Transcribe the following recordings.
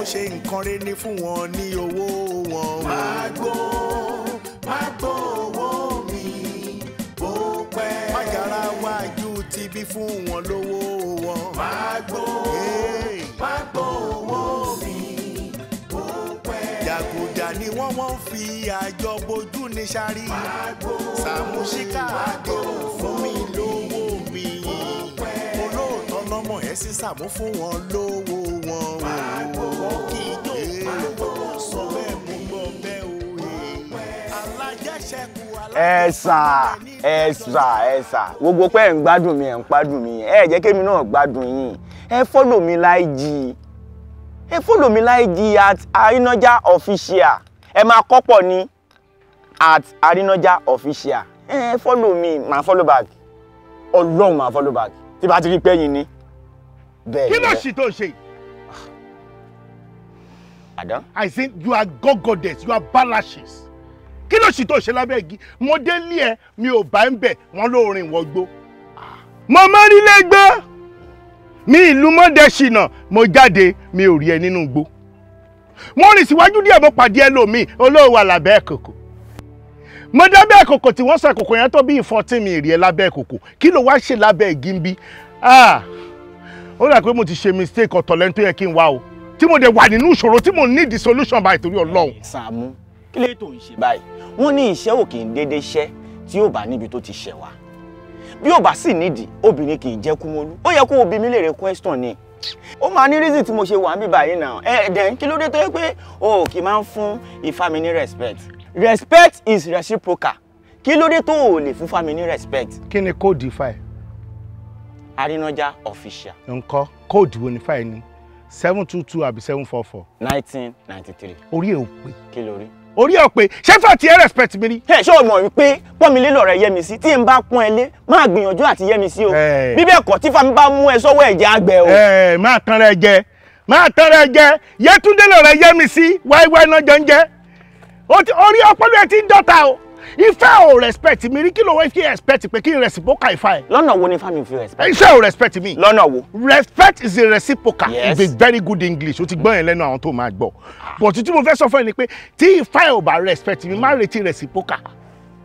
Ṣe nǹkan rẹ̀ ní fún wọn ní owó wọn. Má gbó owó mi bó pẹ́. Májàra wájú ti bí fún wọn lówó wọn. Má gbó owó mi bó pẹ́. Jàgùjà ni wọ́n fi àjọ bojú ní sáré. Sàámú Ṣíkà àdéhùn fún mi lówó mi. Olóòótọ́ lọ́mọ ẹ̀ sí Sàámú fún wọn lówó wọn. Wọ́n kì í jó olówó sọ bẹ́ẹ̀ mú gbọ́ bẹ́ẹ̀ o. Alájẹṣẹ́kù Ẹ̀sà ẹ̀sà ẹ̀sà, gbogbo pé ẹ̀ ń gbádùn mi, ẹ̀ ń gbádùn mi, ẹ̀ jẹ́ kémi náà gbádùn yín. Ẹ follow mi láìjì, ẹ follow mi láìjì @ArinajaOfficial. Ẹ máa kọ́pọ̀ ní @ArinajaOfficial. Ẹ follow mi, máa follow back. Ọlọ́run, máa follow back tí bá ti rí pé yín ni. Bẹ́ẹ̀. Kí ló ṣì tó ṣe? Àdán. I think you are gogodess, you are balashes. Kí ló ṣì tó ṣe lábẹ́ igi? Mo délé ẹ, mi ò bá ń bẹ̀, wọ́n lóorin wọgbó. Mo mọ́rílé gbọ́. Mi ìlú mọ́dẹ ṣìnà, mo jáde, mi ò rí ẹ nínú igbó. Mo rìn síwájú díẹ̀, mo pàdé ẹlòmíì, olóòwò wà lábẹ́ kòkò. Mo dábẹ́ kòkò tí wọ́n sọ kòkò yẹn tó bíi 14, mi rí ẹ lábẹ́ kòkò. Kí ló wá ṣe lábẹ́ igi ń bí? Ó dà pé mo ti ṣe mistake, ọ̀tọ̀ lẹ́ni tó yẹ kí n wá o. Tí mo dẹ̀ wà nínú ìṣòro tí mo need the solution báyìí torí Ọlọ́run. Sàámú, kí lè tó ń ṣe báyìí? Wọ́n ní iṣẹ́ ò kì í dédé ṣẹ́ tí yóò bá níbi tó ti ṣẹ̀ wá. Bí ò bá sì nídìí, obìnrin kì í jẹ́ kúmọ́lú. Ó yẹ kó o bi mí léèrè question ni. Ó máa ní reason tí mo ṣe wà níbí báyìí náà. Ẹ dẹ̀ kí ló dé tó yẹ pé o kì í máa ń fún Ifá mi ní respect? Respect is reciprocal. Kí ló dé tó o lè fún Fámi ní respect? Kí ni code Ifá ẹ? Arinaja Official. Nǹkan code wo ni Ifá ẹ ní? 722 àbí 744? 1993. Orí ẹ ò pé. Kí ló rí? Orí ẹ ò pé. Ṣé fà tí ẹ respect mi rí? Ẹ ṣé o mọ̀ wípé pọ́nmilé lọ̀rọ̀ yẹ mi sí? Tí n bá pọ́n ẹ lé, máa gbìyànjú àti yẹ mi sí o. Bí bẹ́ẹ̀ kọ́, tí Fámi bá mú ẹ sọ́wọ́, ẹ̀jẹ̀ àgbẹ̀ o. Ẹ máa tán rẹ jẹ, máa tán rẹ jẹ. Yétúndé lọ̀rọ̀ yẹ mi sí, wáíwáí náà jọ ń jẹ. Orí ọpọlọ ẹ ti ń dọ́ta o. Ifá ò respect mi rí, kí ló wá fi expect pé kí n reciprocal Ifá ẹ? Lọ́nà wo ni Fámi fi respect? Ifá ò respect mi. Lọ́nà wo? Respect is a reciprocal. Yes. It's a very good English. O ti gbọ́ yẹn lẹ́nu àwọn tó máa gbọ́. But tí mo fẹ́ sọ fún ẹ ni pé tí Ifá ò bá respect mi, má retí reciprocal.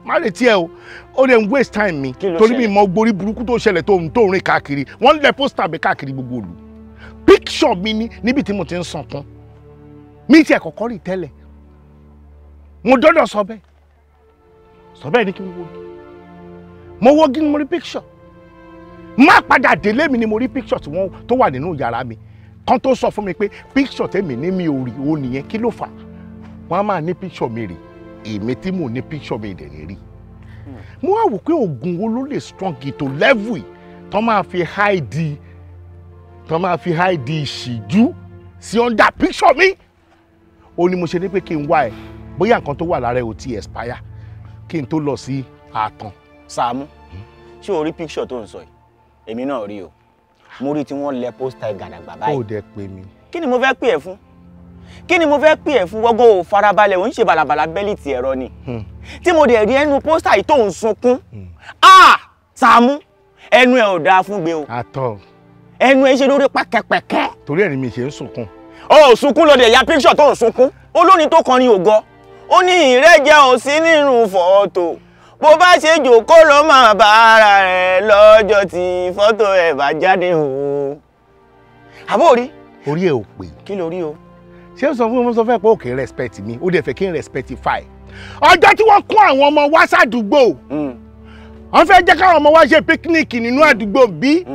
Má retí ẹ o. Ó dẹ̀ ń waste time mi. Kí ló Torí mi ṣẹlẹ̀? mọ gborí burúkú tó ṣẹlẹ̀ tó ń rìn káàkiri. Wọ́n lẹ poster mi káàkiri gbogbo ìlú. Picture mi ní níbi tí mo ti ń sunkún. Mi tiẹ̀ kọ́kọ́ rí tẹ́lẹ̀. Mo dọ́dọ̀ sọ bẹ́ẹ̀. Sọ bẹ́ẹ̀ ni kí n wo. Mo wo kí ni mo rí picture. Má padà délé mi ni mo rí picture tí wọ́n tó wà nínú yàrá mi kan tó sọ fún mi pé picture tèmi ní mi ò rí o nìyẹn. Kí ló fà wọ́n á máa ní picture mi rè, èmi tí mò ń ní picture mi dẹ̀ ní rí? Mo wá wò pé oògùn wo ló lè strong tó level yìí tó máa fi hide ìṣìjú sí under picture mi. Ó ní mo ṣe ní pé kí n wá ẹ, bóyá nǹkan tó wà lára ẹ ò ti expire kí n tó lọ sí àtàn. Sàámú, ṣé o rí picture tó ń sọ yìí? Èmi náà rí o. Mo rí tí wọ́n lẹ poster gàdàgbà Ó báyìí. dẹ̀ pè mí. Kí ni mo fẹ́ pè ẹ́ fún? Kí ni mo fẹ́ pè ẹ́ fún? Wọ́gọ́ ò farabalẹ̀, ò ń ṣe bàlàbàlà bẹ́líìtì ẹ̀rọ ni. Tí mo dẹ̀ rí ẹnu poster yìí tó ń sunkún. Ah! Sàámú, ẹnu ẹ ò dáa fún gbé o. Àtọ. Ẹnu ẹ ṣe lórí pẹ́kẹ́pẹ́kẹ́. Torí ẹ̀ ni mi ṣe ń sunkún. Ó ò sunkún lọ dẹ̀ ya picture tó ń sunkún. Olórin tó kọrin ògo. Ó ní ìrẹ́jẹ ò sí nínú fọ́tò. Bó bá ṣe jòkó ló máa bá ara rẹ̀ lọ́jọ́ tí fọ́tò ẹ̀ bá jáde o. Àbó rí? Orí ẹ̀ ò pè. Kí ló rí o? Ṣé o sọ fún mi, sọ fẹ́ pé òkè respect mi, ó dẹ̀ fẹ́ kí n respect Ifá ẹ̀? Ọjọ́ tí wọ́n kó àwọn ọmọ wá sádùúgbò, wọ́n fẹ́ jẹ́ káwọn ọmọ wá ṣe picnic nínú àdúgbò bí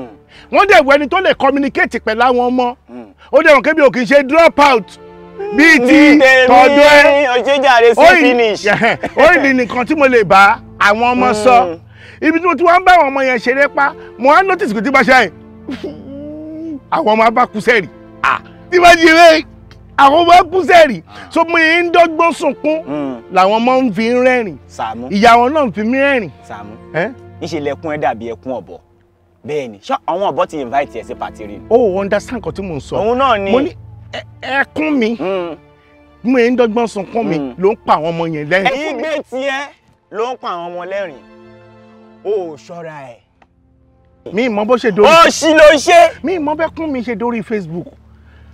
wọ́n dẹ̀ wọ ẹni tó lè communicate pẹ̀lú àwọn ọmọ. Ó dẹ̀ wọ́n kébi ò kì í ṣe drop out bíi ti tọ̀dọ̀ ẹ. Ọ̀ṣẹ́jàre sí finish. Ó ìlì nìkan tí mo lè bá àwọn ọmọ sọ. Ibi tí mo ti wá ń bá àwọn ọmọ yẹn ṣeré pa, mo á notice pé tí bá ṣe àyè, àwọn ọmọ bá kú sẹ́rì. Tí bá ṣe rẹ́, àwọn ọmọ kú sẹ́rì. So mo yẹn ń dọ́gbọ́n sunkún làwọn ọmọ ń fi ń rẹ́rìn. Sàámú. Ìyá wọn náà ń fi mí rẹ́rìn. Sàámú, Ẹ́? níṣẹ́ lẹkún ẹ dàbí ẹkún ọ̀bọ. Bẹ́ẹ̀ ni, ṣé àwọn ọ̀bọ ti invite ẹ sí party rí ni? Ó understand nǹkan tí mò ń sọ. Òun náà ni. Mo ní ẹkún mi, mo yẹn ń dọ́gbọ́n sunkún mi ló ń pa àwọn ọmọ yẹn lẹ́rìn. Igbe tiẹ̀ ló ń pa àwọn ọmọ lẹ́rìn. O ò ṣọ́ra ẹ̀. Mi mọ bó ṣe dórí. Ó ṣì ló ṣe. Mi mọ bẹ́kún mi ṣe dórí Facebook.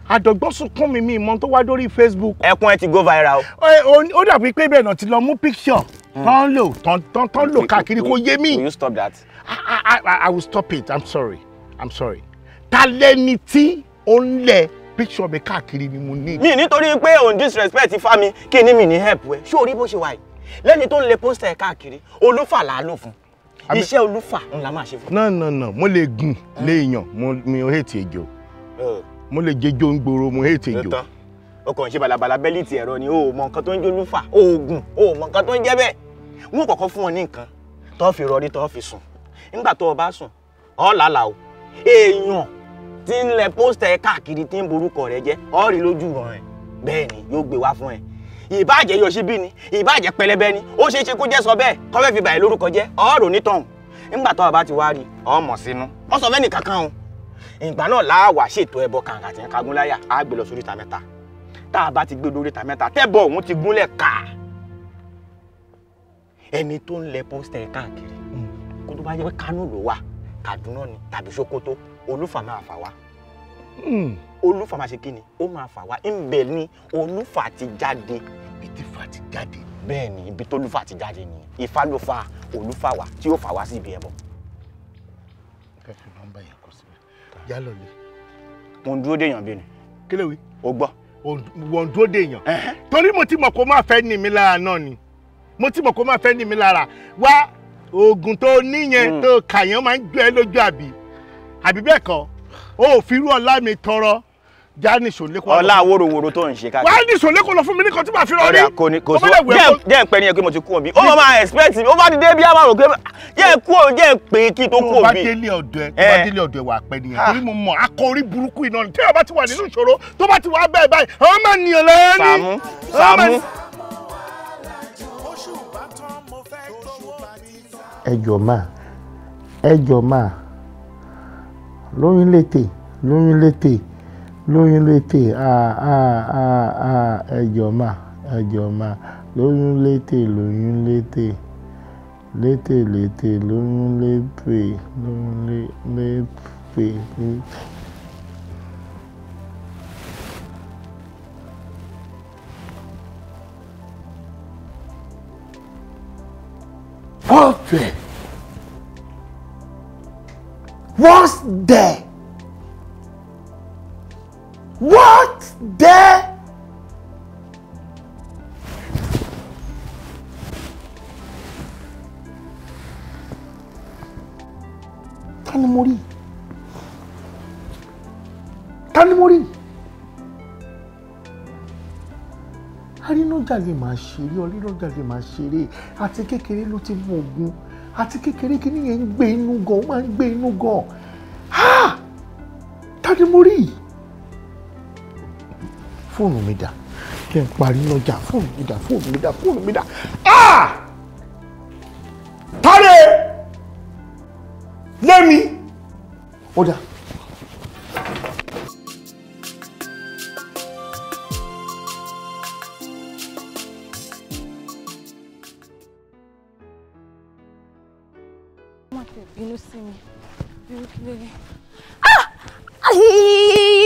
Àdọ̀gbọ́n sunkún mi mi mọ tó wá dórí Facebook. Ẹkún ẹ ti go viral o. Ó dàbí pé bẹ́ẹ̀ náà ti lọ mú picture tán lò tán lò káàkiri kò yé mi. Will you stop that? I will stop it. I'm sorry. I'm sorry. Ta lẹni tí ó ń lẹ̀ picture mi káàkiri ni mo ní. Mi nítorí pé òun disrespect fa mi kí ni mi ní help ẹ. Ṣé o rí bó ṣe wà yìí? Lẹ́ni tó ń lẹ pósítà ẹ̀ káàkiri, olúfà là á lò fún. Iṣẹ́ olúfà ń la máa ṣe fún. No no no, mo lè gùn léèyàn, mi ò hate ejò. Mo lè jẹjọ ń gbòòrò, mo hate ejò. O kàn ṣe balabala bẹ́líìtì ẹ̀rọ ni, o ò mọ nǹkan tó ń jẹ́ olúfà, oògùn, o ò mọ nǹkan tó ń jẹ́ bẹ́ẹ̀. Wọ́n kọ́kọ́ fún ọ ní nǹkan tó fi rọrí tó fi sùn. Nígbà tó o bá sùn, ọ làlà o. Èèyàn tí ń lẹ pósítà ẹ káàkiri tí ń borúkọ rẹ jẹ́, ọ rí lójú rẹ. Bẹ́ẹ̀ ni yóò gbé wá fún ẹ. Ìbáàjẹ́ yọ̀ṣíbí ni, ìbáàjẹ́ pẹlẹbẹ ni, ó ṣeé ṣe kó jẹ́ sọ bẹ́ẹ̀, kọ́ fẹ́ fi bàyẹ̀ lórúkọ jẹ́, ọ̀rọ̀ onítọ̀hún. Nígbà tó o bá ti wá rí, ọ mọ̀ sínú. Wọ́n sọ fẹ́ni kankan o. Ìgbà náà láàwà ṣètò ẹbọ kàǹkà tí ń kagún láyà, á gbé lọ sóríta mẹ́ta. Tá a bá ti gbé lóríta mẹ́ta, tẹ́bọ̀ òun ti gúnlẹ̀ ká. Ẹni tó ń lẹ pósítà ẹ káàkiri, kó tó bá yẹ pé Kánò ló wà, Kàdúná ni tàbí Sókótó, olúfà máa fà wá. Olúfà máa ṣe kí ni? Ó máa fà wá. Ńbẹ̀ ni olúfà ti jáde. Ibi tí fà ti jáde. Bẹ́ẹ̀ ni, ibi tó olúfà ti jáde nìyẹn. Ifá ló fa olúfà wá tí ó fà wá sí ibi ẹbọ. Fẹ́ fi nọ́mbà yẹn kọ síbẹ̀. Já lọ lé. Mo ń dúró déèyàn bí ni. Kí ló wí? O gbọ́. Wọ́n ń dúró déèyàn. Torí mo ti mọ̀ kó má fẹ́ ní mi lára náà ni. Mo ti mọ̀ kó má fẹ́ ní mi lára. Wá oògùn tó níyẹn tó kàyàn máa ń gbé ẹ lójú àbí. Àbí bẹ́ẹ̀ kọ́, o ò fi irú ọlá mi tọrọ. Já ní ìṣòlè kó. Ọlá wòròwòrò tó ń ṣe káàkiri. Wá ní ìṣòlè kó lọ fún mi ní kan tí màá fi rọrí. Ọ̀rẹ́ kò ní kò sọ jẹ́ ń pẹ́ ní ẹ pé mo ti kú òbí. Ó máa máa expect mi, ó bá ti dé bí a máa rò pé jẹ́ kú ò jẹ́ pé kí tó kú òbí. Tó bá délé ọ̀dọ̀ ẹ, tó bá délé ọ̀dọ̀ ẹ wà pẹ́ nìyẹn. Torí mo mọ̀ akọ orí burúkú iná ni. Téèyàn bá ti wà nínú ìṣòro, tó bá ti wà bẹ́ẹ̀ báyìí, àwọn máa nìyàn lẹ́yìn. Sàámú Sàámú. Ẹ jọ̀ọ́ mà, ẹ jọ̀ọ́ mà, lóyún létè, lóyún létè, lóyún létè, ẹ jọ̀ọ́ mà, ẹ jọ̀ọ́ mà, lóyún létè, lóyún létè, létè létè, lóyún létè, lóyún létè. What the? What's there? What the? Ta ni mo rí? Ta ni mo rí? Arínájà lè máa ṣeré, ọlẹ́nàjà lè máa ṣeré, àti kékeré ló ti mú ogun, àti kékeré kí nìyẹn ń gbé inú gan, ó máa ń gbé inú gan. Ha! Ta ni mo rí? Fóònù mi dà, kí n parí lọ́jà, fóònù mi dà, fóònù mi dà, fóònù mi dà. Ah! Tade! Lẹ́mi! Ó dà. Bínú sí mi, bínú kí ló dé? Ah!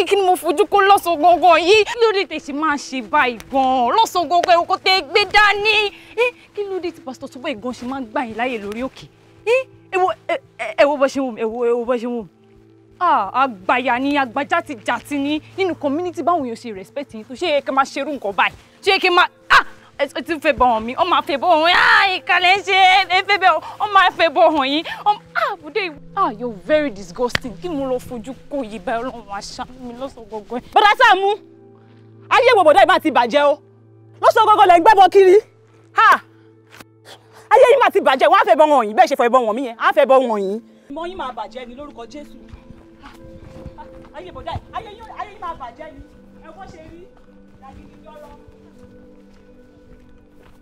Kí ni mo fojú kó lọ́sàn gangan yìí? Kí ló dé tẹ̀ ṣe máa ṣe báyìí gan-an? Lọ́sàn gangan ẹ̀rọ kò tẹ́ gbé dání. Kí ló dé tí pásítọ̀ Túbọ̀ ìgan ṣe máa ń gbà yín láyè lórí òkè? Ẹ wo bó ṣe wù mí, ẹ wo bó ṣe wù mí. Àgbàyà ni àgbàjátijàti ni nínú community báwọn èèyàn ṣe respect yín tó ṣe é kí n máa ṣerú nǹkan báyìí. Ṣé kí n máa ẹ ti fẹ́ bọ̀ hàn mí, ọ máa fẹ́ bọ̀ hàn yín, ìkàlẹ̀ ń ṣe é fẹ́ bẹ́ẹ̀, ọ máa fẹ́ bọ̀ hàn yín. Bùdé, you're very disgusting. Kí mo lọ fojú kó yìí báyìí, Ọlọ́run àṣà mi lọ́sàn gangan. Bọ́dá Sàámú, ayé wo bọ̀dá yìí máa ti bàjẹ́ o. Lọ́sàn gangan lẹ̀ ń gbẹ́bọ kiri. Ayé yìí máa ti bàjẹ́, wọ́n á fẹ́ bọ̀ hàn yín, bẹ́ẹ̀ ṣe fẹ́ bọ̀ hàn mí yẹn, á fẹ́ bọ̀ hàn yín. Ìmọ̀ yín máa bàjẹ́ ni lórúkọ Jésù. Ayé bọ̀dá yìí, ayé yín máa bàjẹ́ ni, ẹ wọ́n ṣe rí, làgídí jọ́rọ́.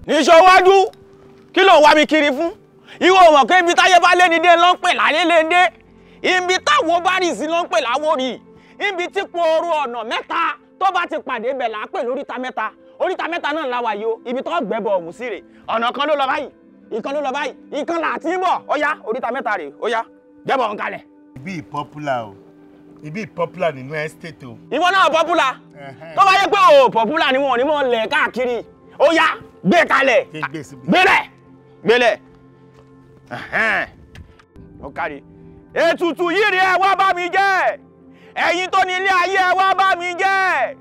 Níṣó wájú, kí ló ń wá mi kiri fún? Ìwọ mọ̀ pé ibi táyé bá lé ní dé ló ń pè láyé lé dé. Ibi táwo bá rì sí ló ń pè láwo rì. Ibi tí pooro ọ̀nà mẹ́ta tó bá ti pàdé bẹ̀ là á pè lóríta mẹ́ta. Oríta mẹ́ta náà la wà yìí o. Ibi tó gbẹ́bọ̀ ọ̀hún sí rè. Ọ̀nà kan ló lọ báyìí, ìkan ló lọ báyìí, ìkan là á ti ń bọ̀. Ó yá, oríta mẹ́ta rè, ó yá, gbẹ́bọ̀ ọ̀hún kalẹ̀. Bí popular o, Ibi popular nínú estate o. Ìwọ náà popular. Tó bá yẹ pé o popular ni wọn ò ní mọ̀ lẹ̀ káàkiri. Ó yá gbé kalẹ̀. Gbélẹ̀ gbélẹ̀. Ó kárí. Ètùtù yìí rí ẹ wá bá mi jẹ́. Ẹ̀yin tó ní ilé ayé ẹ wá bá mi jẹ́.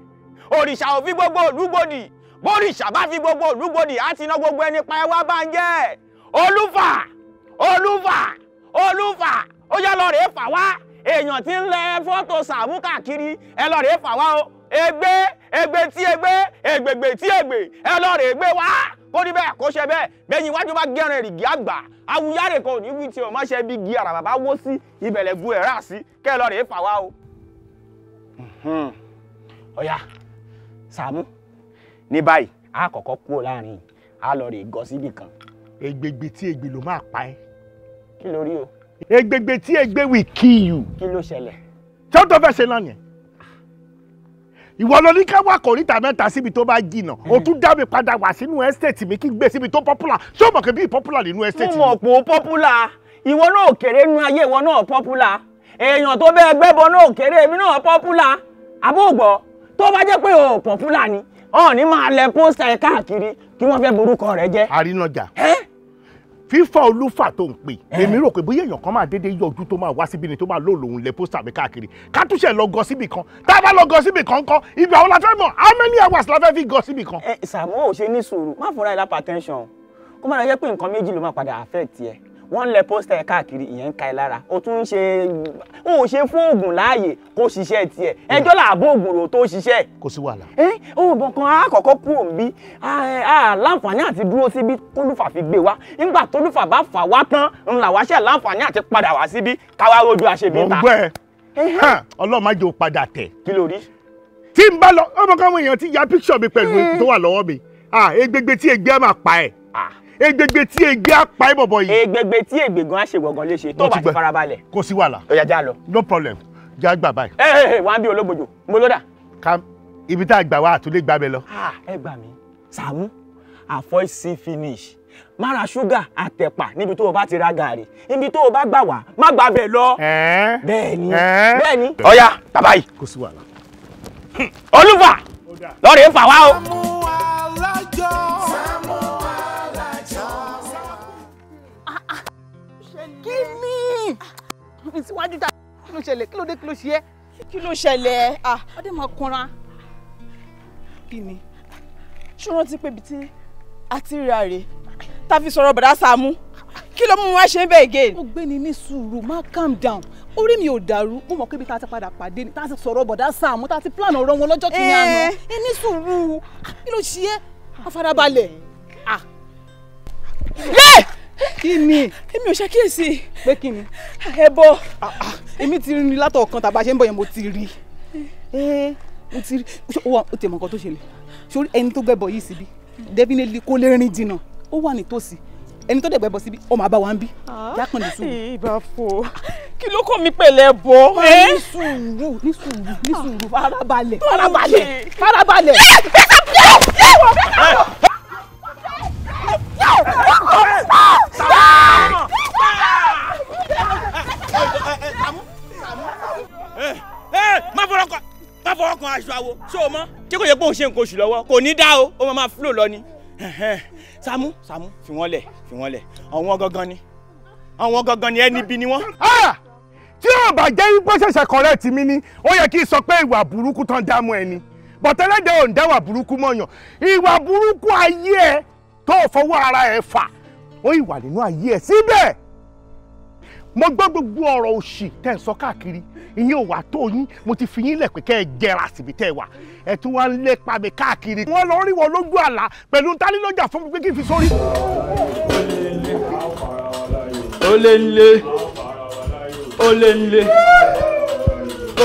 Òrìṣà ò fi gbogbo òlúgbòdì. Bórìṣà bá fi gbogbo òlúgbòdì á ti ná gbogbo ẹni pa ẹ wá bá ń jẹ́. Olúfà Olúfà Olúfà ó yá lọ rèé fà wá. Èèyàn tí ń lẹ fọ́tò Sàámú káàkiri ẹ lọ rèé fà wá o. Ègbé ègbé tí ègbé ègbègbè tí ègbè ẹ lọ rèé gbé wá. Kó ní bẹ́ẹ̀ kó ṣe bẹ́ẹ̀ bẹ́yìn iwájú bá gẹ́rin èrìgì àgbà awuyáre kan ò ní wí tí o má ṣe bí gi àràbà bá wó sí ibẹ̀lẹ̀ gu ẹ̀ rà sí kẹ́ ẹ lọ rèé fà wá o. Ọ̀yá Sàámú ní báyìí a kọ́kọ́ kúrò láàrin a lọ rèé gọ síbì kan. Ègbègbè tí ègbè ló máa pa ẹ́. Kí ló rí o. Ègbègbè tí ègbè will kill you. Kí ló ṣẹlẹ̀. Ṣé o tó fẹ́ ṣe náà yẹn? Ìwọ ló ní ká wá kòríta mẹ́ta síbi tó bá jìnnà o tún dá mi padà wá sínú estate mi kí gbé síbi tó popular. Ṣé o mọ̀ pé bí popular nínú estate mi. Mo mọ̀ pé ó popular. Ìwọ náà kéré nínú ayé, ìwọ náà popular. Èèyàn tó bẹ́ẹ̀ gbẹ́bọ náà kéré, èmi náà popular. Àbóògbọ́ tó bá jẹ́ pé o popular ni ọ̀ ní máa lẹ pósítà ẹ̀ káàkiri kí wọ́n fẹ́ borúkọ rẹ̀ jẹ́. Àrínájà fífọ́ olúfà tó ń pè èmi rò pé bóyá èèyàn kan máa dédé yọjú tó máa wá síbi ni tó máa lóòlòun lẹ pósítà mi káàkiri ká túnṣe lọ gọ síbì kan. Tá a bá lọ gọ síbì kan kọ́ ibi àwọn la fẹ́ mọ̀ how many hours la fẹ́ fi gọ síbì kan. Ẹ Sàámú ò ṣe ní sùúrù, má fúnra ẹ lápá tension kó má lọ jẹ́ pé nǹkan méjì ló máa padà affect ẹ. Wọ́n ń lẹ pósítà ẹ káàkiri ìyẹn ń ka ẹ lára, o tún ń ṣe o ṣe fún oògùn láàyè kó ṣiṣẹ́ tiẹ̀ ẹjọ́ làbó oògùn rò tó ṣiṣẹ́. Kò sí wàhálà. Oògùn kan á kọ́kọ́ kú òǹbí á láǹfààní àti dúró síbí kólúfà fi gbé wa. Nígbà tólúfà bá fà wá tán ń là wá ṣe láǹfààní àti padà wá síbí káwá rojú àṣebí ta. Mo ń gbọ́ ẹ Ọlọ́run má jẹ́ o padà tẹ̀. Kí ló rí. Tí n bá lọ ọmọ káwọn èèyàn ti ya píkṣọ̀ mi pẹ̀lú tó wà lọ́wọ́ mi egbegbe tí egbe á máa pa ẹ̀. Egbegbe tí egbe á pa ẹ́ bọ̀bọ̀ yìí. Egbegbe tí egbe gan á ṣe gbọ̀ngàn léṣe tó bá ti farabalẹ̀. Kò sí wàhálà. Ó yá já lọ. No problem, já gbà báyìí. Ẹ ẹ wá bí ológbòjò mo ló dà. Ká ibi tá a gbà wá àtúndé gbà bẹ lọ. Ẹ gbà mí Sàámú, avoid see finish. Má ra ṣúgà àtẹ̀pà níbi tó o bá ti ra gàrí, níbi tó o bá gbà wá má gbà bẹ̀ lọ. Bẹ́ẹ̀ni bẹ́ẹ̀ni. Ó yá bàbá yìí. Kò sí wàhálà. Olúfà lọ́ọ̀rẹ́ fà wá o. Kí ni síwájú ta kí ló ṣẹlẹ̀, kí ló dé, kí ló ṣe é, kí ló ṣẹlẹ̀? Ọdẹ máa kanra. Kí ni ṣó rántí pé ibi tí a ti ríra rè tá a fi sọ̀rọ̀ bọ̀dá Sàámú, kí ló mú wá ṣe ń bẹ̀ again. Ó gbé ni ní sùúrù, má calm down, orí mi ò dàrú. Mo mọ̀ pé ibi tá a ti padà pàdé ni tá a ti sọ̀rọ̀ bọ̀dá Sàámú, tá a ti plan ọ̀rọ̀ wọn lọ́jọ́ kìíní àná. Ẹ ní sùúrù, kí ló ṣe é, má farabalẹ̀. Yé! Kí ni? Èmi ò ṣàkíyèsí. Pé kí ni? Ẹbọ. Èmi ti rí látọ̀kan tàbá ṣe ń bọ̀ yẹn, mo ti rí. Mo ti rí. Ó ti mọ̀ nǹkan tó ṣẹlẹ̀. Sórí ẹni tó gbẹ́bọ̀ yìí síbí, definitely kó lè rìn jìnnà. Ó wà nítòsí. Ẹni tó dẹ̀ gbẹ́bọ̀ síbí, ó máa bá wa ń bí. Jákàn ní sùúrù. Ìbá fò. Kí ló kọ́ mi pẹ̀lẹ́ bọ̀? Ní sùúrù, ní sùúrù, ní sùúrù, farabalẹ̀, farabalẹ̀, farabalẹ̀. Má fọwọ́ kan aṣọ àwo, ṣé o mọ̀? Ṣé kò yẹ pé òun ṣe nǹkan oṣù lọ́wọ́? Kò ní dá o, ó máa flow lọ ni. Sàámú Sàámú fi wọ́n lẹ̀, fi wọ́n lẹ̀. Àwọn gangan ni, àwọn gangan ni ẹni bí ni wọ́n. Tí ò bá jẹ́ wípé ṣẹ̀ṣẹ̀ correct mi ni, ó yẹ kí n sọ pé ìwà burúkú tán dámú ẹni. Bọ̀tẹ́lẹ́dẹ̀ ò ń dáwà burúkú mọ̀yàn. Ìwà burúkú ayé ẹ tó fọwọ́ ara ẹ fà, ó ìwà nínú ayé ẹ síbẹ̀. Mo gbọ́ gbogbo ọ̀rọ̀ òṣì tẹ́ ń sọ káàkiri, ìyẹn ò wá tó yín, mo ti fi yín lẹ̀ pé kẹ́ ẹ jẹra síbi tẹ́ ẹ wà, ẹ tún wá ń lépa mi káàkiri. Wọ́n lọ rí wọn lójú àlá pẹ̀lú ntálílọ́jà fún mi pé kí n fi sórí. Olè ńlé, olè ńlé,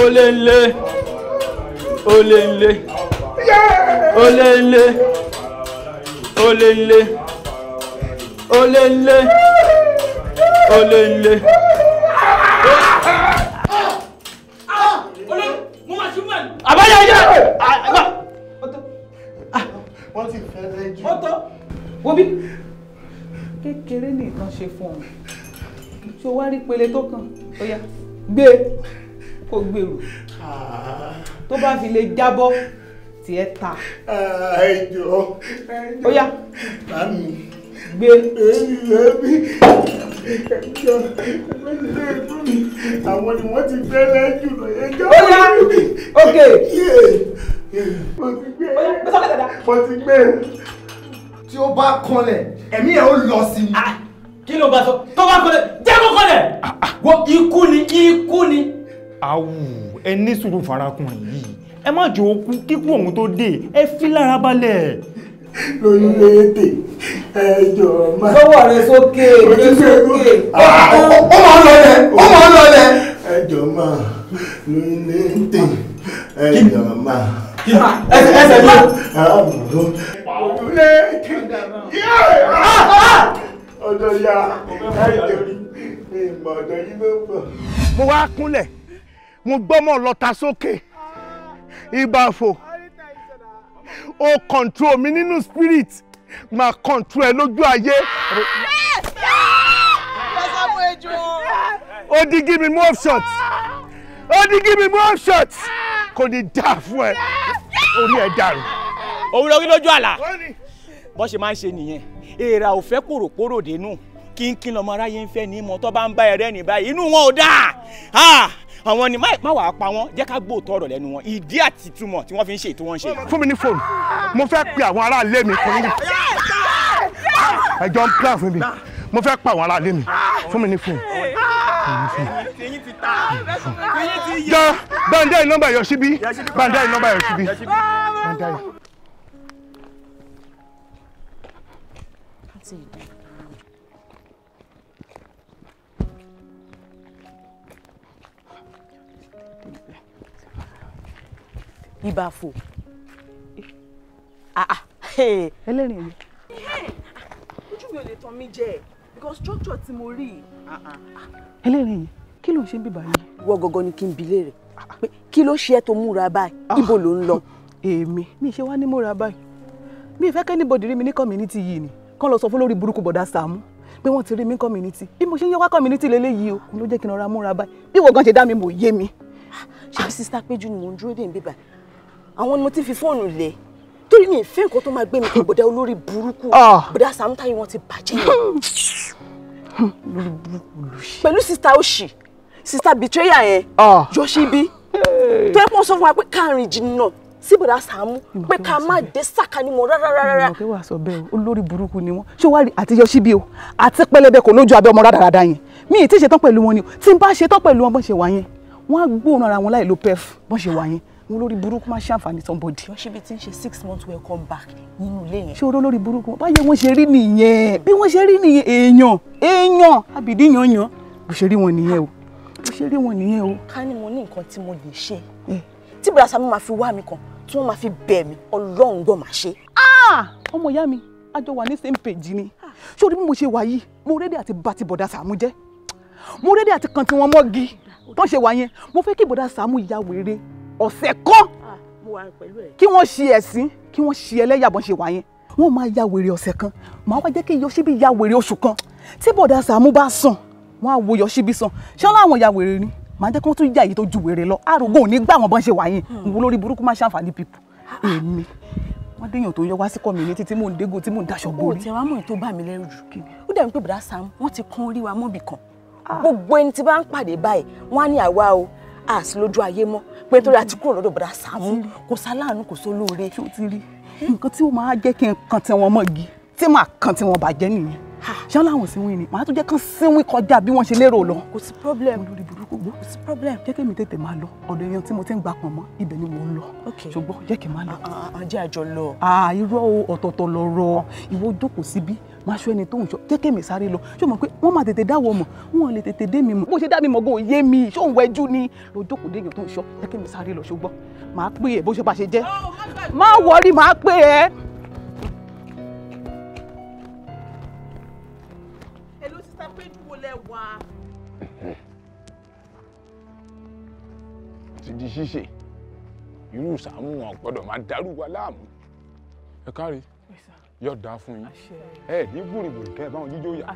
olè ńlé, olè ńlé, olè ńlé, olè ńlé, olè ńlé, olè ńlé. Àbáyá yẹ. Wọ́n ti fẹ́ lẹ́jọ́. Ó tó. Wo bí? Kékeré ní ìtàn ṣe fún ọ. Ṣé o wá rí pele tó kàn? Ó yá. Gbé. Kó gbèrò tó bá fi lè jábọ́ tiẹ̀ ta. Ẹ jọ̀ọ́. Ó yá. Màmí. Gbé. Àwọn ni wọ́n ti fẹ́ lẹ́jù lọ. Ó yá. Ok. Mo ti gbé. Mo ti gbé. Tí ó bá kanlẹ̀, ẹ̀mí ẹ̀ ó lọ sí i. Kí ló bá sọ? Tó bá kanlẹ̀, jẹ́ kó kanlẹ̀! Wo ikú ni, ikú ni. Awù, ẹ ní sùúrù farakùnrin yìí. Ẹ má jẹ́ ó kú kíkú òun tó dé, ẹ fi lára balẹ̀. Lóyún léèdè, ẹ jọ̀ọ́ máa. Lọ́wọ́ rẹ sókè, gbé sókè. Ó máa ń lọlẹ̀, ó máa ń lọlẹ̀. Ẹ jọ̀ọ́ máa, lóyún léèdè, ẹ jọ̀ọ́ máa. Ẹsẹ̀ ẹsẹ̀ mi. Ọ̀dọ̀ ya, mi mọ̀ ọ̀dọ̀ yìí ló ń bọ̀. Mo wá kúnlẹ̀, mo gbọ́mọ̀ lọ́ta sókè, ìbàfò. O control mi nínú spirit, máa control ẹ lójú ayé. Ó di give me more shots. Ó di give me more shots. Kò ní dáa fún ẹ. Orí ẹ dàrú. Òun lórí lójú àlá. Bó ṣe máa ń ṣe nìyẹn. Èèrà ò fẹ́ pòròpórò dénú. Kínkín lọmọ aráyé ń fẹ́ ní mọ́ tó bá ń bá ẹrẹ́ ní báyìí. Inú wọn ò dáa. Àwọn ni má wàá pa wọ́n, jẹ́ ká gbóòótọ́ ọ̀rọ̀ lẹ́nu wọn. Ìdí àti ìtumọ̀ tí wọ́n fi ń ṣe ètò wọn ṣe. Fún mi ní fóònù. Mo fẹ́ pe àwọn aráalé mi fún mi. Ẹjọ́ ń plan fún mi. Mo fẹ́ pa àwọn aráalé mi. Fún mi ní fóònù. Jọ bàǹdà yìí nọ́mbà yọ síbí. Bàǹdà yìí nọ́mbà yọ síbí. Bàǹdà yìí. Ìbàfò. Ẹlẹ́rìn ẹ̀yẹ. Ojú mi ò lè tàn mí jẹ because structure tí mo rí. Ẹlẹ́rìn ẹ̀yẹ, kí ló ń ṣe ń bíbá yìí? Ìwọ gangan ni kí n bi léèrè pé kí ló ṣe ẹ́ tó múra báyìí? Ibo ló ń lọ? Èmi mi ṣe wá ní múra báyìí. Mi ì fẹ́ kẹ́ anybody rí mi ní community yìí ni. Kán lọ sọ fún lórí burúkú bọ̀dá Sàámú pé wọ́n ti rí mi ní community. Bí mo ṣe ń yẹ wá community lélẹ́yìí o, ló jẹ́ kí n rọra múra báyìí. Bí ìwọ gan ṣe dá mi mò yé mi. Ṣé bí Sister Péjú ni mò ń dúró dè ń bíbá? Àwọn ni mo ti fi fóònù lé torí mi ìfẹ́ nǹkan tó máa gbé mi kó bọ̀dá olórí burúkú bọ̀dá Sàámú táyé wọn ti bàjẹ́ yẹn. Pẹ̀lú Sister Oṣì, Sister Betrayer yẹn, Yọ̀ṣíbí tó yẹ kó sọ fún wa pé káàrin jìnnà sí bọ̀dá Sàámú pé ká má dé sàkání mọ́ rárá rárá. Ìmọ̀ pé wàá sọ bẹ́ẹ̀ o, olórí burúkú ni wọ́n. Ṣé wàá rí àti Yọ̀ṣíbí o àti pẹlẹbẹ kò lójú abẹ́ ọmọ rádaràda yẹn. Mi ì tí ì ṣetán pẹ̀lú wọn ni o, tí n bá ṣetán pẹ̀lú wọn bọ́n ṣe wà yẹn, wọ́n á gbóòórùn ara wọn láì lo pef bọ́n ṣe wà yẹn. Wọn lórí burúkú máa ṣàǹfààní somebody. Yọ̀ṣíbí ti ń ṣe 6 months welcome back nínú ilé yẹn. Ṣé o lórí burúkú báyẹn wọ́n ṣe rí nìyẹn, bí wọ́n ṣe rí nìyẹn, èèyàn èèyàn àbìdí yanyan bó ṣe rí wọn nìyẹn o, bó ṣe rí wọn nìyẹn o. Ká ní mo ní nǹkan tí mo lè ṣe tí bùrọ̀dá Sàámú máa fi wá mi kàn tí wọ́n máa fi bẹ̀ mí, Ọlọ́run gbọ́ máa ṣe. Ọmọ ìyá mi, a jọ wà ní same page ni. Ṣé o rí bí mo ṣe wà yìí, mo rédí àti bá ti bọ̀dá Sàámú jẹ́, mo rédí àti kan tí wọ́n mọ́gi tó ń ṣe wà yẹn. Mo fẹ́ kí bọ̀dá Sàámú ya wèrè ọ̀sẹ̀ kan, kí wọ́n ṣe ẹ̀sín, kí wọ́n ṣe ẹlẹ́yà bọ́n ṣe wà yẹn. Wọ́n máa ya wèrè ọ̀sẹ̀ kan, màá wá jẹ́ kí Yọ̀ṣíbí ya wèrè oṣù kan. Tí bọ̀dá Sàámú bá sàn, wọ́n á wo Yọ̀ṣíbí sàn. Ṣé láwọn ya wèrè ni? Màá jẹ́ kí wọ́n tún yà èyí tó ju wèrè lọ. Àrògùn ò ní gbà wọ́n bọ́n ṣe wà yẹn. Wo lórí burúkú máa ṣàǹfààní pipu. Èmi wọ́n déyàn tó yọ wá sí community tí mò ń dégò tí mò ń daṣọ borí. Ó tẹ wá mọ̀ èyí tó bà mí lẹ́rù jù. Ó dàbí pé bọ̀dá Sàámú wọ́n ti kún orí wa mọ́bì kan. Gbogbo ẹni tí bá ń pàdé báyìí, wọ́n á ní àwa o, a sì lójú ayé mọ́ pé nítorí a ti kúrò lọ́dọ̀ bọ̀dá Sàámú, kò sáláàánú kò sólóore. Ṣé o ti rí nǹkan tí ó máa jẹ́ kí n kan tí wọ́n mọ́gi tí màá kan tí wọ́n bàjẹ́ nìyẹn? Ṣé láwọn síwìn ni màá tún jẹ́ kán síwìn kọjá bí wọ́n ṣe lérò lọ. Kò sí problem. Olórí burúkú gbó. Kò sí problem. Jẹ́ kí èmi tètè máa lọ ọ̀dọ̀ èèyàn tí mo ti ń gbà pọ̀n mọ́, ibẹ̀ ni mò ń lọ. Ṣùgbọ́n jẹ́ kí n máa lọ. Jẹ́ àjọ lọ. Irọ́ o, ọ̀tọ̀ọ̀tọ̀ lọ̀rọ̀. Ìwọ jókòó síbí, máa ṣọ́ ẹni tó ń ṣọ́. Jẹ́ kí èmi sáré lọ. Ṣé o mọ̀ pé wọ́n máa tètè dáwọ́ mọ̀, wọ́n lè tètè dé mi mọ̀. Bó ṣe dá mi mọ̀ gan ò yé mi, ṣé òun wẹjú ni? Lọ jókòó dé èèyàn tó ń ṣọ́. Jẹ́ kí èmi sáré lọ, ṣùgbọ́n màá pè é bó ṣe bá ṣe jẹ́. Má wọrí, màá pè é. Ti di ṣíṣe, irú Sàámú wọn gbọ́dọ̀ máa dàrú wa láàmú. Ẹ káre, yóò dáa fún yín. Ẹ ní gbùrìgbùrì kẹ́ ẹ báwọn jíjó yà.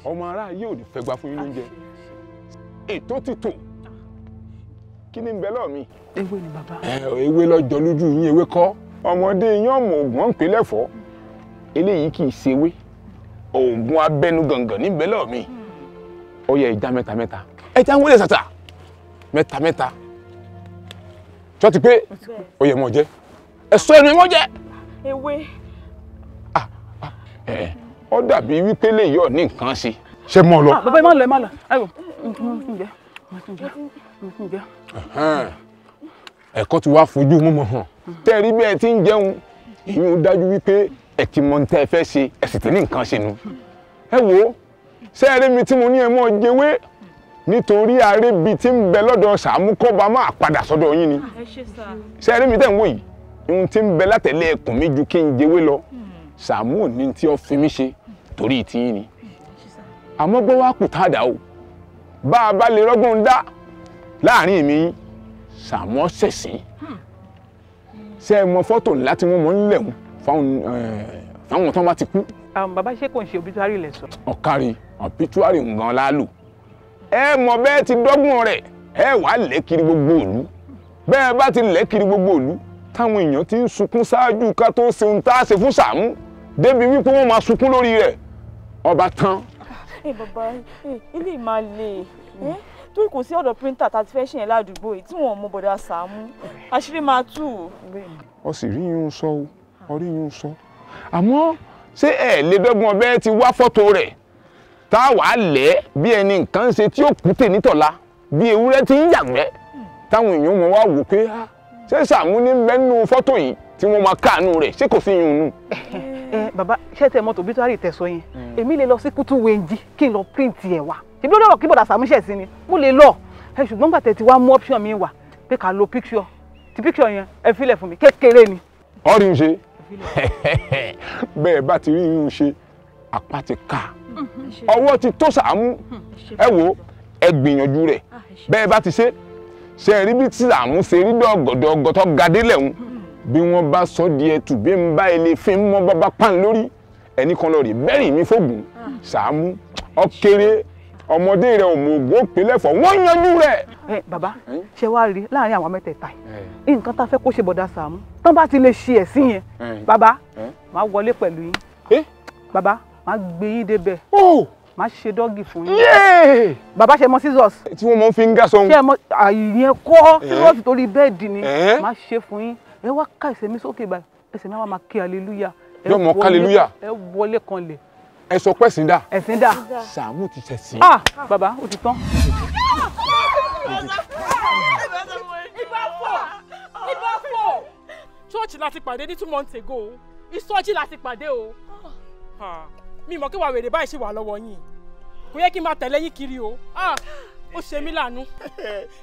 Ọmọ ará yóò ní fẹ́ gbà fún yín lóúnjẹ. Ètò ti tò, Kí ni ń bẹ lọ́ọ̀ mi. Ewé ni bàbá. Ewé lọ́jọ́ lójú yín, ewé kọ́. Ọmọdé yín ọmọ ògùn ọ̀n pè lẹ́fọ̀ọ́. Eléyìí kì í ṣe ewé. Ògùn abẹ́nú gàngàn ní bẹ lọ́ọ̀ mi. Ó yẹ ìjà mẹ́ta mẹ́ta. Ẹ ti ń wọlé sàtà. Mẹ́ta mẹ́ta. Ṣọ́ ti pé ó yẹ mọ̀ jẹ́. Ẹ sọ ẹnu ẹ mọ̀ jẹ́. Ewé. Ó dàbí wípé lè yọ̀ ní nǹkan ṣe. Ṣé mọ̀ lọ? Bàbá ẹ má lọ, ẹ má lọ. Ẹ wò, ǹjẹ́ ǹjẹ́. Ẹ̀kọ́ ti wá fojú mímọ́ hàn. Tẹ́ rí bí ẹ ti ń jẹun, ìyún dájú wípé ẹ ti mọ tẹ́ ẹ fẹ́ ṣe, ẹ sì ti ní nǹkan ṣe nu. Ẹ wo, ṣé ẹ rí mi tí mo ní ẹ mọ́ jẹwé nítorí arébi tí ń bẹ lọ́dọ̀ Sàámú kọ́ba máa padà sọ́dọ̀ yín ni. Ṣé ẹ rí mi tẹ́ ń wò yìí? Ihun tí ń bẹ látẹ̀lé ẹkùn mi ju kí n jẹwé lọ. Sàámú ò ní tí ó fi mí ṣe torí tiyín ni. Àmọ́ gbọ́ wá kù tá a dà o. Bá a bá lè rọ́gbọ́n dá láàrin mi, Sàámú ṣẹ̀sín. Ṣé ẹ mọ fọ́tò ńlá tí wọ́n mọ̀ ń lẹ̀ fáwọn tán bá ti kú? Bàbá ṣé kò ń ṣe obituary lẹ̀ sọ. Ọ̀kárí obituary nǹkan la lò. Ẹ mọ bẹ́ẹ̀ ti dọ́gbọ́n rẹ̀, ẹ wàá lẹ̀ kiri gbogbo ìlú. Bẹ́ẹ̀ bá ti lẹ̀ kiri gbogbo ìlú, táwọn èèyàn ti ń sunkún ṣáájú ká tó ṣe ohun tá a ṣe fún Sàámú débi wípé wọ́n máa sunkún lórí rẹ̀. Ọba tán. Ẹ bàbá, ilé máa le torí kò sí ọ̀dọ̀ píríńtà tá a ti fẹ́ ṣe yẹn ládùúgbò yìí tí wọ́n mú bọ̀dá Sàámú, àṣírí máa tú. Ó sì rí yín sọ o, ó rí yín sọ. Àmọ́ ṣé ẹ lè dọ́gbọ́n bẹ́ẹ̀ ti wá fọ́tò rẹ̀ tá a wàá lẹ̀ bí ẹni nǹkan ṣe tí ó kú tè nítọ̀la bí ewúrẹ́ ti ń yàgbẹ́ táwọn èèyàn mọ̀ wá wò pé ṣé Sàámú ní mẹ́nu fọ́tò yìí tí wọ́n máa káàánú rẹ̀, ṣé kò sí yín nù. Bàbá ṣé tẹ mọ́tò obituary tẹ̀sọ yẹn, èmi lè lọ sí Kútú Wéńjì kí n lọ píríǹtì ẹ̀ wá. Ṣèbí lórí ọ̀rọ̀ kí bọ̀dà Sàámú ṣẹ̀ sí ni mo lè lọ. Ṣùgbọ́n gbà tẹ̀ ti wá mú option mi wá pé ká lo picture, ti picture yẹn ẹ filẹ̀ fún mi kékeré ni. Ọ̀rí ń ṣe bẹ́ẹ̀ bá ti rí yín ṣe, apá ti ká, ọwọ́ ti tó Sàámú. Ẹ wo, ẹ gbìyànjú rẹ̀ bẹ́ẹ̀ bá ti ṣe ṣe rí bí tí Sàámú ṣe rí dọ̀gọ̀dọ̀gọ̀ tó ga délẹ̀ ń bí wọ́n bá sọ di ẹtù bí ń bá ilé fi ń mọ́ bábá pan lórí ẹnì kan lọ rí bẹ́rì mi fògùn. Sàámú ọkẹrẹ ọmọdé rẹ ò mọ ògùn òpè lẹ́fọ̀ọ́, wọ́n yanjú rẹ̀. Ẹ bàbá, ṣé wàá rí láàrin àwọn mẹ́tẹ̀ẹ̀ta yìí nǹkan tá a fẹ́ kó ṣe bọ̀dà Sàámú tán bá ti lè ṣe ẹ̀sìn yẹn, bàbá máa wọlé pẹ̀lú yín. Bàbá máa gbé yín débẹ̀, máa ṣe dọ́gì fún yín. Bàbá ṣe mọ scissors. Tí wọ́n mọ fi ń gá sọ́hun. Ṣé mọ àyẹn kọ́ scissors torí bẹ́ẹ̀dì ni máa ṣe fún yín. Ẹ wá ká ẹsẹ̀ mi sókè báyìí, ẹsẹ̀ mi wá máa kí hallelujah. Yóò mọ hallelujah. Ẹ wọlé kanlẹ̀. Ẹ sọ pé ẹ̀sìn dà. Ẹ̀sìn dà. Sàámú ti ṣẹ̀sìn. Ah bàbá, ó ti tán. Ibà fò. Church láti pàdé ní 2 months ago. Ìsọjí láti pàdé o. Mi mọ̀ kí wàá wèrè báyìí ṣì wà lọ́wọ́ yín. Kò yẹ kí n máa tẹ̀lé yín kiri o. Ó ṣe mí láàánú.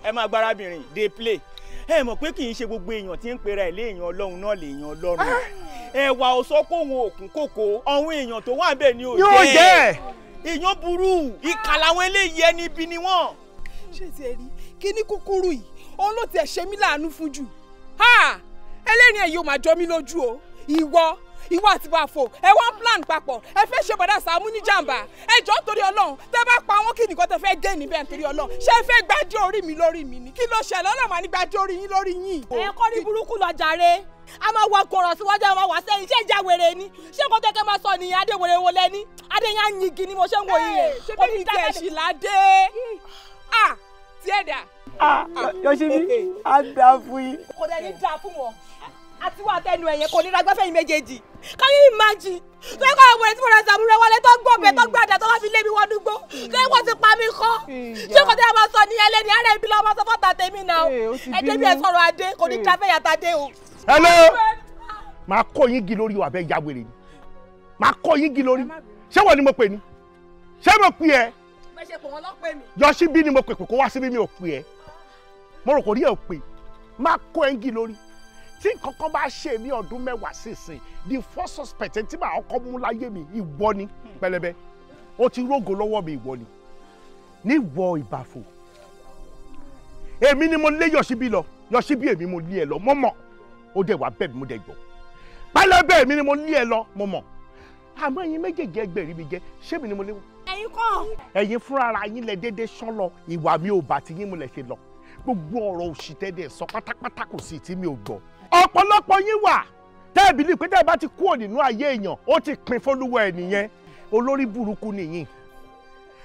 Ẹ máa gbárábìnrin dey play. Ẹ mọ̀ pé kì í ṣe gbogbo èèyàn tí ń pera ẹ̀ léèyàn Ọlọ́run náà lèèyàn Ọlọ́run. Ẹ̀wà ò sọ pé òun òkun kòkó, àwọn èèyàn tó wà bẹ́ẹ̀ ni ò jẹ́. Èèyàn burú, ìkà làwọn eléyìí, ẹni ibi ni wọ́n. Ṣé ti ẹ rí kíní kúkúrú yìí, òun ló tiẹ̀ ṣe mí láàánú fún jù. Ẹlẹ́rìn ẹ̀ yóò máa jọ mí lójú o. Ìwọ àti Bàfò ẹ wá plan papọ̀, ẹ fẹ́ ṣe bọ̀dá Sàámú ní jàǹbá. Ẹ jọ̀ọ́ nítorí Ọlọ́run, tẹ́ bá pa wọ́n kí nìkan tẹ́ fẹ́ gé níbẹ̀ nítorí Ọlọ́run. Ṣé ẹ fẹ́ gbájú orí mi lórí mi ni? Kí ló ṣẹlẹ̀? Ọlọ́run máa ní gbájú orí yín lórí yín. Ẹ kọ́ ní burúkú lọ jàre. A máa wọ kọ̀rọ̀ síwájú, a máa wà sẹ́yìn. Ṣé ìjà wèrè ni? Ṣé nǹkan tẹ́kẹ́ máa sọ nìyẹn? Adé wèrè wo lẹ́ni? Adé yẹn á yingi ni mo ṣe ń wò yín yẹn. Ṣé bí mi tiẹ̀ ṣì ládé? Tiẹ̀ dà. Yọ̀ṣibí, á dáa fún yín. Kò dẹ̀ ní dáa fún wọn. Àti wà tẹnu ẹ̀yẹn kò ní ra gbẹ́fẹ̀yìn méjèèjì. Can you imagine? Tó yẹ kó àwọn wèrè tí mo ra Sàámú rẹ wọlé tó gbọ̀bẹ tó gbàdá tó wá fi lé mi wọnú gbó. Tó yẹ kó ti pa mí kọ́. Ṣé kò tẹ́ ẹ máa sọ ní ẹlẹ́ni ara ibi lọ́wọ́ máa sọ fọ́tà tèmi náà? Ẹ débi ẹ sọ̀rọ̀ adé, kò ní ta fẹ́yà ta dé o. Hello! Máa kọ́ yín gi lórí o, àbẹ́ ya wèrè ni. Máa kọ́ yín gi lórí. Ṣé wọ́n ni mo pè ní? Ṣé mo pè ẹ́? Yọ̀ṣibí ni mo pè kó wá síbí, mi ò pè ẹ́. Mo rò kò rí ẹ̀ pè. Máa kọ́ ẹ̀ ń gi lórí. Tí nǹkan kan bá ṣe mí ọdún mẹ́wàá sísìn, the first suspect tí màá kọ́ mú láyé mi, ìwọ ni pẹlẹbẹ. Ó ti rógo lọ́wọ́ mi, ìwọ ni. Níwọ Ìbàfò. Èmi ni mo lé Yọ̀ṣibí lọ. Yọ̀ṣibí èmi mo lé ẹ lọ, mo mọ̀. Ó dẹ̀ wá bẹ́ẹ̀ mi, mo dẹ̀ gbọ́. Pẹlẹbẹ èmi ni mo lé ẹ lọ, mo mọ̀. Àmọ́ ẹ̀yin méjèèjì ẹgbẹ̀rí mi jẹ́, ṣé mi ni mo lé wọn? Ẹ̀yin kọ́. Ẹ̀yin fúnra ara yín lẹ déédéé sán lọ, ìwà mi ò bá ti yín mo lẹ ṣe lọ. Gbogbo ọ̀rọ̀ òṣì tẹ́lẹ̀ sọ pátápátá kò sí tí mi ò gbọ́. Ọ̀pọ̀lọpọ̀ yín wà tẹ́ẹ̀bì ní pé tẹ́ẹ̀ bá ti kúrò nínú ayé èèyàn ó ti pin fólúwọ̀ ẹ̀ nìyẹn. Olórí burúkú nìyín,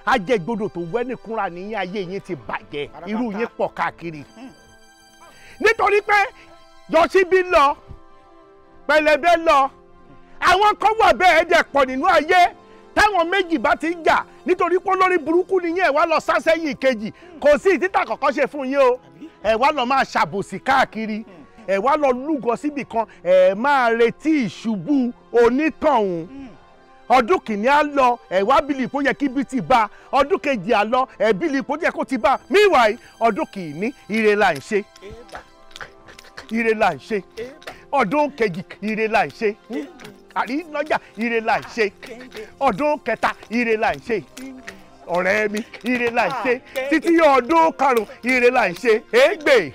ajẹgbodò tó wẹ́ nìkúnra nìyín, ayé yín ti bàjẹ́, irú yín pọ̀ káàkiri. Nítorí pé Yọ̀síbí lọ, Pẹlẹbẹ lọ, àwọn kan wà bẹ́ẹ̀ dẹ̀ pọ̀ nínú ayé táwọn méjì bá ti ń jà nítorí pé olórí burúkú nìyẹn ẹ̀ wá lọ sá sẹ́yìn ìkejì. Kò sí ìtítà kọ̀ọ̀kan ṣe fún yín o, ẹ̀ wá lọ máa ṣàbòsí káàkiri, ẹ̀ wá lọ lúgọ síbì kan, ẹ̀ máa retí ìṣubú onítọ̀hún. Ọdún kìíní á lọ, ẹ̀ wá bìlì kó yẹ kí bí ti bá. Ọdún kejì á lọ, ẹ̀ bìlì kó yẹ kó ti bá. Meanwhile, ọdún kìíní ire là ń ṣe, ire là ń ṣe. Ọdún kejì ire là ń ṣe, àrínájà ire là ń ṣe. Ọdún kẹta ire là ń ṣe, ọ̀rẹ́ mi ire là ń ṣe. Títí ọdún karùn-ún ire là ń ṣe, ègbè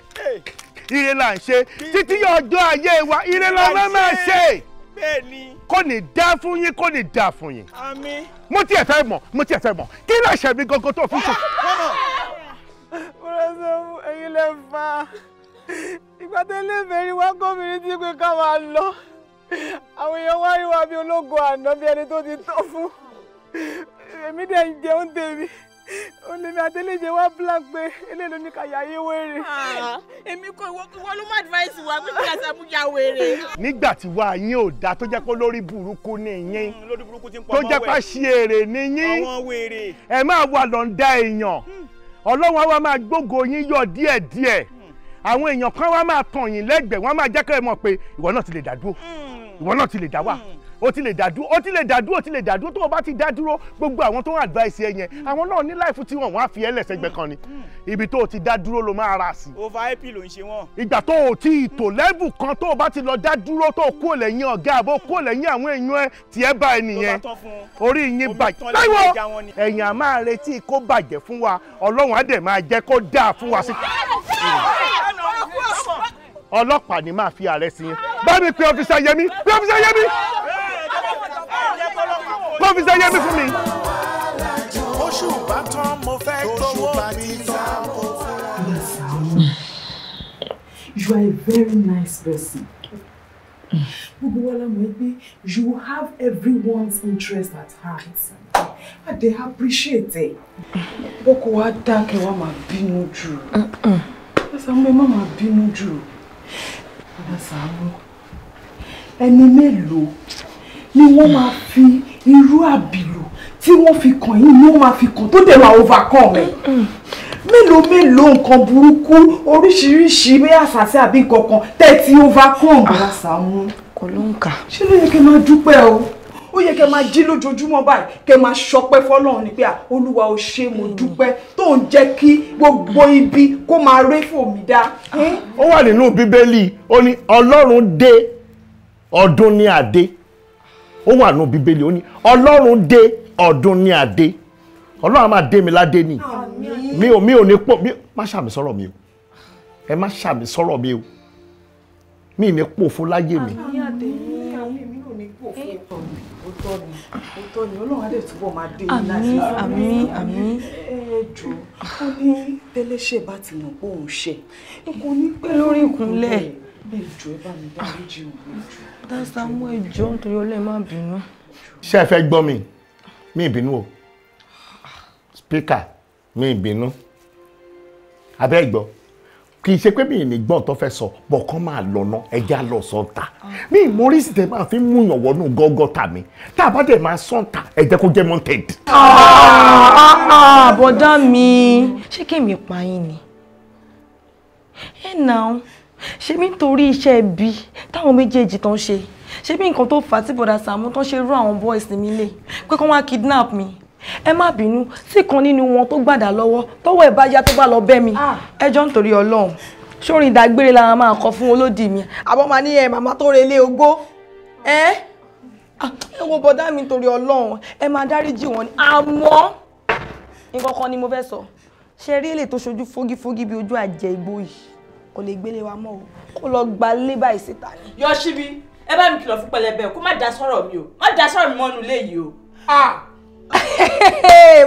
ire là ń ṣe. Títí ọjọ́ ayé wa ire là máa ṣe. Kò ní dá fún yín, kò ní dá fún yín. Mo tiẹ̀ fẹ́ mọ̀, mo tiẹ̀ fẹ́ mọ̀ kí ló ṣe mí gangan tó fi ṣe. Bọ́dà Sàámú, ẹ̀yin lẹ fà á. Ìgbà tẹ́lẹ̀ fẹ́rí wá gómìnà tí pé ká máa lọ, àwọn èèyàn wá rí wa bí ológo àná, bí ẹni tó ti tọ́ fún. Èmi dẹ̀ ń jẹun tèmi, olèmi àtẹlẹjẹ wá plan pé eléyìí ló ní ká yà yé wèrè. Èmi kò, ìwọ ló má advice wa pé kí Sàámú ya wèrè. Nígbà tí wàá yín ò dáa, tó jẹ́ pé lórí burúkú ni yín, tó jẹ́ pé ṣe èrè ni yín, ẹ máa wà lọ́ndà èèyàn. Ọlọ́run á wá máa gbógo yín yọ díẹ̀díẹ̀. Àwọn èèyàn kan wá máa tàn yín lẹ́gbẹ̀ẹ́, wọ́n máa jẹ́ kẹ́ ẹ mọ̀ pé ìwọ náà ti lè dá dúró, ìwọ náà ti lè dá wà, o ti lè dá dúró, o ti lè dá dúró, o ti lè dá dúró. Tó o bá ti dá dúró, gbogbo àwọn tó ń advice ẹ yẹn, àwọn náà ní láìfù tí wọ́n á fi ẹ́ lẹ́sẹ̀gbẹ́ kan ni. Ibi tó o ti dá dúró ló máa ra sí. Over ip ló ń ṣe wọ́n. Ìgbà tó o ti tò level kan, tó o bá ti lọ dá dúró, tó o kúrò lẹ́yìn ọ̀gá àbó kúrò lẹ́yìn àwọn èèyàn ẹ, tiẹ̀ bá ẹ nìyẹn, orí yín bàjẹ́. Láìwọ ẹ̀yìn á máa retí kó bàjẹ́ fún wa, Ọlọ́run á dẹ̀ máa jẹ́ kó dáa fún wa sí. Ọlọ́pàá ni máa fi ààrẹ sí yín. Bá mi pe ọ́físà Yẹmí, pe ọ́físà Yẹmí, pe ọ́físà Yẹmí fún mi. Oṣù bá tán mo fẹ́ gbowó mi tán. You are a very nice person. Gbogbo wa la mọ̀ pé you have everyone's interest at heart. And they appreciate it. Boko wa dákẹ́ wa máa bínú jù. Sàámú, ẹ má máa bínú jù. Bàbá Sàámú, ẹni mélòó ni wọ́n máa fi irú àbìlù tí wọ́n fi kàn yín ni wọ́n máa fi kàn tó dẹ̀ máa overcome ẹ̀? Mélòó mélòó nǹkan burúkú oríṣiríṣi bí àṣàṣe àbí nǹkan kan tẹ́ ti overcome. Bàbá Sàámú, kò ló ń kà. Ṣé ló yẹ kẹ́ máa dúpẹ́ o? Ó yẹ kẹ́ máa jí lójoojúmọ́ báyìí, kẹ́ máa ṣọpẹ́ fọ́lọ́run ni pé Olúwa ó ṣé, mo dúpẹ́ tó ń jẹ́ kí gbogbo ibi kó máa ré fò mí dá. Ó wà nínú Bíbélì, ó ní Ọlọ́run dé ọdún ní adé. Ó wà nínú Bíbélì, ó ní Ọlọ́run dé ọdún ní adé. Ọlọ́run á máa dé mi ládé ni. Mi ò ní pọ̀, má ṣàmì sọ̀rọ̀ mi o, ẹ má ṣàmì sọ̀rọ̀ mi o, mi ní pò fún láyé mi. Òótọ́ ni, Ọlọ́run á dẹ̀ túbọ̀ máa dé yín láti. Àmín, àmín. Ẹ jọ̀ọ́, ó ní tẹ́lẹ́ṣẹ̀ bá ti mọ̀ pé òun ṣẹ̀, n kò ní pẹ́ lórí ìkúnlẹ̀. Ẹ jọ̀ọ́, ẹ bá mi dáríjì òun. Bọ́dà Sàámú, ẹ jọ̀ọ́ nítorí Ọlọ́run, má bínú. Ṣé ẹ fẹ́ gbọ́ mi? Mi ìbínú o. Spíkà, mi ìbínú. Abẹ́ gbọ́. Kì í ṣe pé mi ní gbọ́n tó fẹ́ sọ, bọ̀ kán máa lọ ná, ẹja lọ sọ́ńtà. Mi ìmọ̀rísì tẹ máa fi mú yàn wọnú gọ́gọ́ tà mí. Tá a bá dẹ̀ máa sọ́ńtà, ẹ jẹ́ kó jẹ́ wanted. Bọ̀dá mi, ṣé kémi pa yín ni? Ẹ nà ó, ṣé mi nítorí iṣẹ́ ibi táwọn méjèèjì tán ṣe? Ṣé bí nǹkan tó fà á tí Bọ̀dà Sàámú tán ṣe rú àwọn boys mi lé pé kán wá kidnap mi? Ẹ má bínú, sí kan nínú wọn tó gbàdá lọ́wọ́ tọ́wọ́ ẹ̀ bá yá tó bá lọ bẹ́ mi, ẹ jọ̀ọ́ nítorí Ọlọ́run, sórin ìdágbére la máa kọ fún olódì mi? Àbọ̀ máa ní ẹ màmá tó relé ogbó. Ẹ wo bọ̀dá mi, nítorí Ọlọ́run, ẹ máa dáríjì wọn ni. Àmọ́ nǹkan kan ni mo fẹ́ sọ, ṣe rí èlé tó ṣojú fógífógí bí ojú àjẹ igbó yìí, kò lè gbélé wa mọ́ o, kó lọ gba lé báyìí síta ni. Yọ̀ṣíbí, ẹ bá mi kìlọ̀ fún Pẹlẹbẹ kó má dá sọ̀rọ̀ mi o, má dá sọ̀rọ̀ mi mọ́nu ilé yìí o.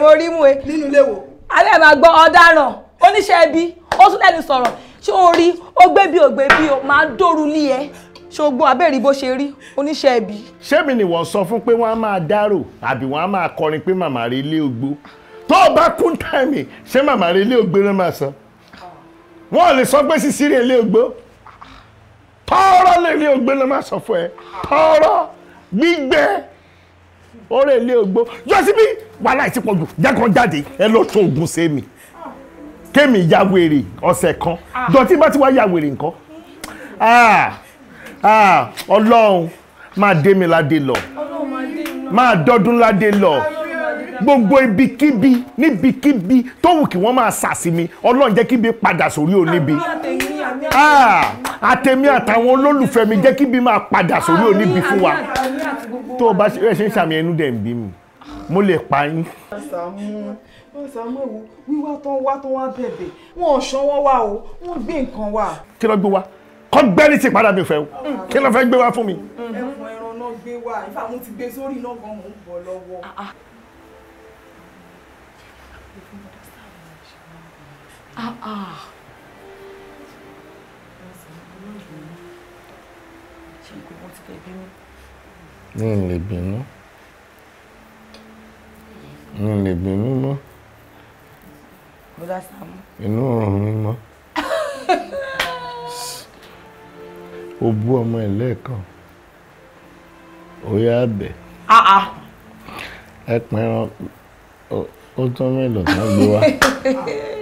Mo rí mú e. Nínú ilé wo? Alẹ́ máa gbọ́ ọ̀daràn oníṣẹ́ ibi Ó tún lẹ́nu sọ̀rọ̀. Ṣé o rí ó gbé bí ó gbé bí o máa dóoru lé ẹ. Ṣé o gbọ́ abẹ́rẹ́ bó ṣe rí oníṣẹ́ ibi. Ṣé mi ni wọ́n sọ fún pé wọ́n á máa dárò àbí wọ́n á máa kọrin pé màmá rẹ̀ ilé ogbó? Tó o bá kún táìmì, ṣé màmá rẹ̀ ilé ogbó ló máa sọ? Wọ́n lè sọ pé sísí rẹ̀ ilé ogbó. Tọ́rọ́ lè ilé ogbó ló máa sọ fún ẹ. Tọ́rọ́ gbígbẹ ọ̀rẹ́ ilé ogbó. Yọ síbí wàhálà ìtì pọ̀jù jẹ́ kan jáde ẹ lọ tún oògùn ṣe mi. Kémi ya wèrè ọ̀sẹ̀ kan. Dọ̀tí bá ti wá ya wèrè nǹkan. Ọlọ́run máa dé mi ládé lọ, máa dọ́dún ládé lọ, gbogbo ibikíbi níbikíbi tó wù kí wọ́n máa sàsí mi, Ọlọ́run jẹ́ kíbi padà sórí oníbi. Àtẹ̀mí àtàwọn olólùfẹ́ mi jẹ́ kíbi máa padà sórí oníbi fún wa. Tó o bá ṣe ń ṣàmì ẹnu dẹ̀ ń bí mi, mo lè pa yín. Sàámú ewu wíwá tán wá tán wá bẹ̀bẹ̀ wọn ò ṣanwó wá o, wọ́n gbé nǹkan wá. Kí ló gbé wá? Kọ́ gbẹ́ni ti padà mi fẹ́ o, kí ló fẹ́ gbé wá fún mi. Ẹ̀fọn ẹran náà gbé wá, ìfà mo ti gbé sórí iná gan mò ń bọ̀ lọ́wọ́. Mi ò lè bínú, mi ò lè bínú mọ́, inú ọ̀rùn mi mọ́. Ó bú ọmọ ẹ̀ lẹ́ẹ̀kan, ó yá bẹ̀. Ẹ pẹran ó tán mélòó tán gbé wá.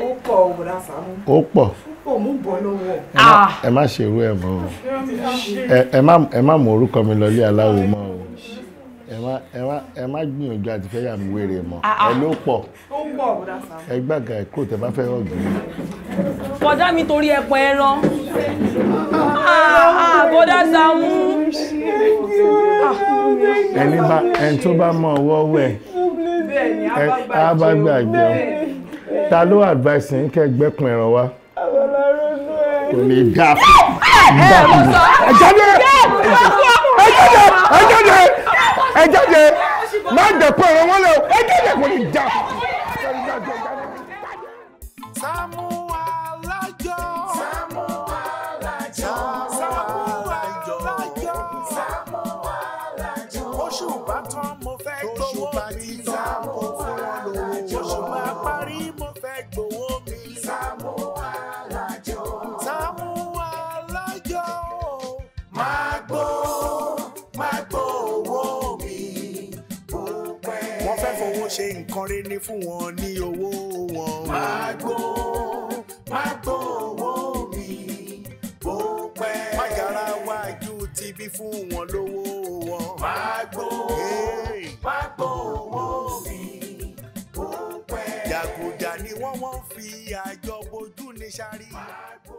Ó pọ̀ o, bọ̀dá Sàámú. Ó pọ̀. Ó pọ̀, mò ń bọ̀ lọ́wọ́. Ẹ má ṣe irú ẹ̀ mọ́ o. Ẹ má mú orúkọ mi lọ ilé aláwo mọ́ o. Ẹ má gbìyànjú àti fẹ́ yà mí wèrè mọ́. Ẹ ló pọ̀. Ó pọ̀, bọ̀dá Sàámú. Ẹ gbàgà ẹ kúrò tẹ bá fẹ́ ọ̀gbìn. Bọ̀dá mi torí ẹ̀pọ̀ ẹran. Bọ̀dá Sàámú. Ẹni tó bá mọ ọwọ́ wẹ̀ á bá gbàgbé ọ. Ta ló advice yín kẹ́ gbẹ́kun ẹran wá? Kò lè dá fún. Ẹ jáde! Ẹ jáde! Ẹ jáde! Ẹ jáde! Má dẹ̀kun ẹran wọn lẹ o! Ẹ jáde kò lè dá fún. Sàámú Alájọ. Sàámú Alájọ. Sàámú Alájọ. Sàámú Alájọ. Oṣù bá tán mo fẹ́ gbowó mi. Sàámú Alájọ. Oṣù bá parí mo fẹ́ gbowó mi. Sàámú Alájọ. Sàámú Alájọ. Máa gbó owó mi. Wọ́n fẹ́ fowó ṣe nǹkan rere ní fún wọn ní owó wọn. Máa gbó owó mi bó pẹ́. Májàra wájú ti bí fún wọn lówó wọn. Máa gbó owó mi bó pẹ́. Jàgùjà ni wọ́n fi àjọ bojú ní sáré. Máa gbó.